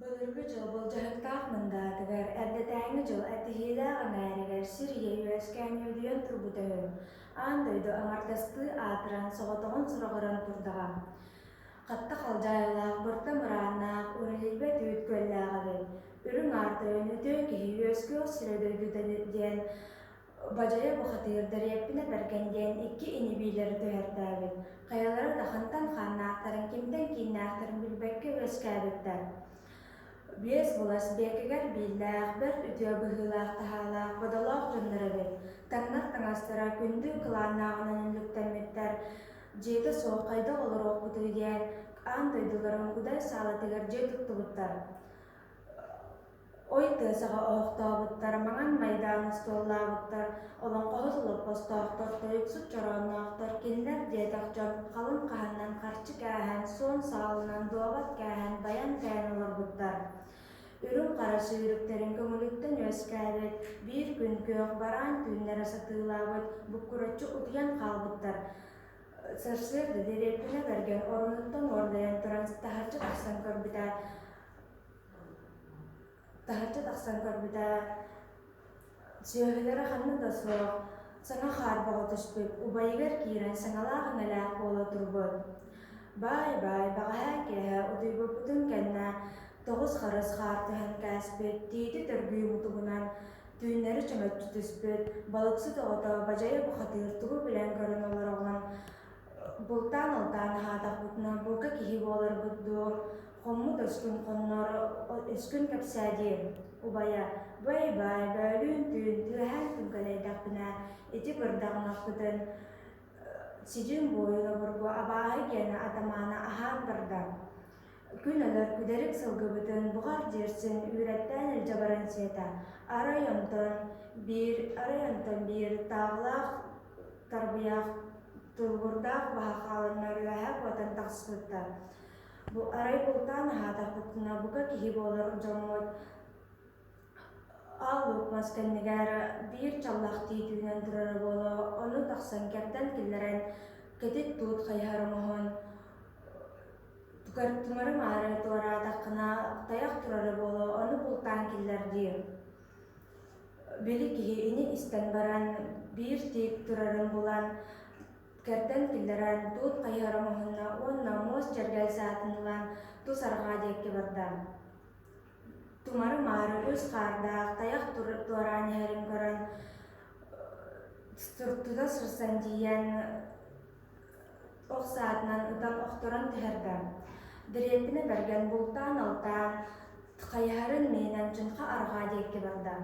Былыргы дьыл былдьаһыктаах мындаатыгар, эрдэтээҥҥи дьыл этиһиилээх эҥээригэр сир ийэ үөскээн үөдүйэн турбута үһү. Аан дойду аҥардастыы аатыран, соҕотоҕун сураҕыран турдаҕа. Хатта халдьаайылаах, бырта мырааннаах, үрүлүйбэт үүт күөллээх эбит. Үрүҥ аар тойон үтүө киһи үөскүөх сирэ дойдута диэн Бадьайа бухатыыр Дэриэппинэ Бэргэн диэн икки ини-биилэри түһэртээбит, хайалара да хантан хааннаахтарын, кимтэн кииннээхтэрин билбэккэ үөскээбиттэр. Биэс булас биэкэгэр бииллээх, бэрт үтүө быһыылаах-таһаалаах, бодолоох дьоннор эбит. Таҥнар таҥастара күндү кылааннааҕынан үллүктэммиттэр, дьиэтэ суох хайдах олоруохпутуй диэн аан дойдуларын Удай саалатыгар дьиэ туттубуттар. Ой тыасаҕа оһохтообуттар, маҥан майдаан остуоллаабыттар, олоҥхоһут олоппостоохтор, тойуксут чороонноохтор, кинилэр диэтэх дьон халыҥ хаһаннан харчы кээһэн, суон саалынан дуобат кээһэн, байан кэйэн олорбуттар. Үрүҥ хара сүүрүктэрин көҥүлүттэн үөскээбит, биир күн күөх бараан түүннэрэ сатыылаабыт, буккураччы утуйан хаалбыттар. Сарсыарда дэриэбинэ бэргэн оронуттан уордайан туран таһырдьа тахсан көрбүтэ, Таһырдьа тахсан көрбүтэ, сүөһүлэрэ ханна да суох, саҥа хаарбаҕа түспүт, убайыгар киирэн саҥалаах-иҥэлээх буола турбут. Баай-баай, бэҕэһээ киэһэ утуйбуппутун кэннэ тоҕус харыс хаар түһэн кээспит, тиити төргүү мутугунан түүннэри чөмөччү түспүт, балыксыт оҕото бадьайа бухатыыр тугу билэн көрөн олороҕун Бултаан-алтаан аһаатахпытына булка киһи буоларбыт дуу, хоммут өскүн хоннор, өскүн кэпсээ диир. Убайа, бай-бай, бөөлүүн түүн түөһээн түҥкэлэйдэхпинэ, ити бырдаҕынахпытын сидьиҥ буойун обургу абааһы гиэнэ атамаана аһаан барда. Күн өлөр күдэрик сылгыбытын буҕар дьиэрсин үүрэттээн илдьэ баран сиэтэ. Арай онтон биир, арай онтон биир тааҕылаах тарбыйах тылбырдаах баһа хааланнар үөһэ куотан тахсыбыттар. Бу арай бултаан аһаатахпытына бука киһи буолар дьоммут Аал луук мас кэннигэр биир чаллах тиит үүнэн турара буолуо, ону тахсан кэрдэн киллэрэн кэтит туут хайыһар оҥоһон тумары-маары туораатаххына тайах турара буолуо, ону бултаан киллэр диир. Били киһи ини истэн баран биир тиит турарын булан кэрдэн киллэрэн туут хайыһар оҥоһунна уонна муос чэргэл саатын ылан тус арҕаа диэки барда. Тумары-маары үс хаардаах тайах туораан иһэрин көрөн тута сырсан тиийэн ох саатынан ытан охторон түһэрдэ. Дэриэбинэ бэргэн бултаан-алтаан хайыһарын миинэн чыҥха арҕаа диэки барда.